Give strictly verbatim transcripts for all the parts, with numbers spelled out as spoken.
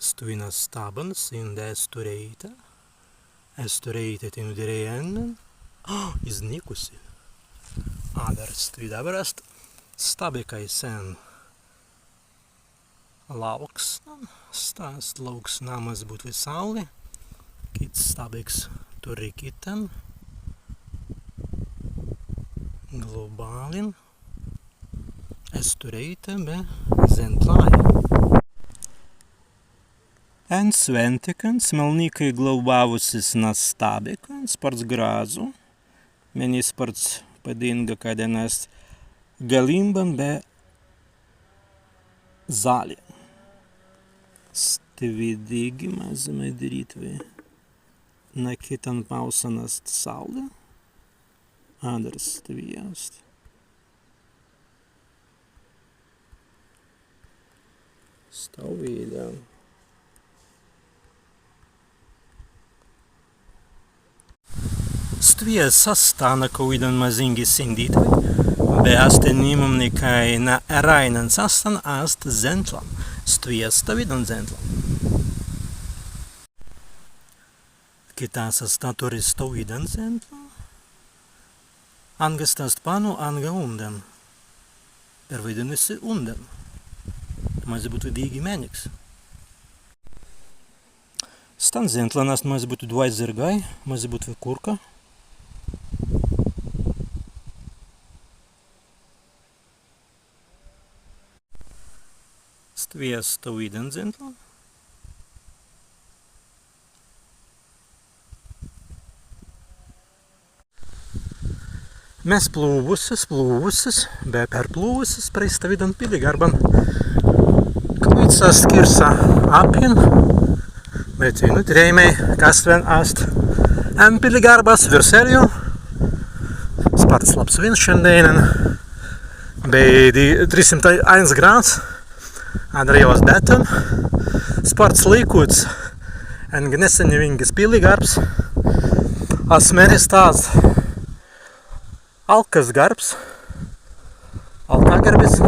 Stwi na stabban sīndi ezturēita. Ezturēita teinū dirēi en men. Ā, iznīkusi. Adder stwi dabber ast stabbikai sen lāuksnan. Sta ast lāuksna, mazzi būtwei sāuli. Kits stabbiks turri kittan globālin ezturēita be zentlāi. En swintikan smelnikai globāwusis na stabbikan, spārts grazzu. Mennei spārts padīnga, kaddan ast galīmban be zaljan. Stwi dīgi mazzimai dirītwei. Na kittan pāusan ast sāuli. Adder stwi ast. Stawīdan. Stwi ast stan, na kawīdan mazīngi sīndītwei, be ast enimumni, kāi na eraīnan stan ast zentlan. Stwi ast stawīdan zentlan. Kittan stan turri stawīdan zentlan. Anga sta ast pannau, anga undan. Perwaidinnusi undan. Mazzi būtwei dīgi mēniks. Stan zentlan ast mazzi būtwei dwāi zirgāi, mazzi būtwei kurka. Stwi ast stawīdan zentlan. Mes plūwusis, plūwusis, be perplūwusis prei stawīdan pilligarban. Kawīds ast kīrsa appin, be teinū dirēimai, ka stwen ast en pilligarbas wīrselju. Spārts labs wīns šandēinan. Bēi di-, trīsimtai aīns grāds. Adder jaus bētan. Spārts līkuts. En gnesenewīngis pilligarbs. As mēri, sta ast alkas garbs. Alkagarbis.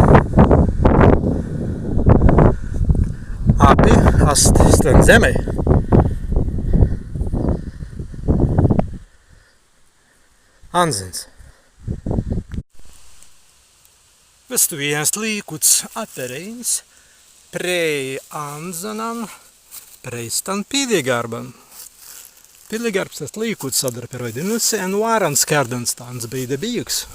Appi ast stwen zemmai. Anzans. Be stwi ast līkuts apereīns prei anzanan, prei stan pilligarban. Pilligarbs ast līkuts, adder perwaidinnusi en wārans kērdan, stans bēi debīks.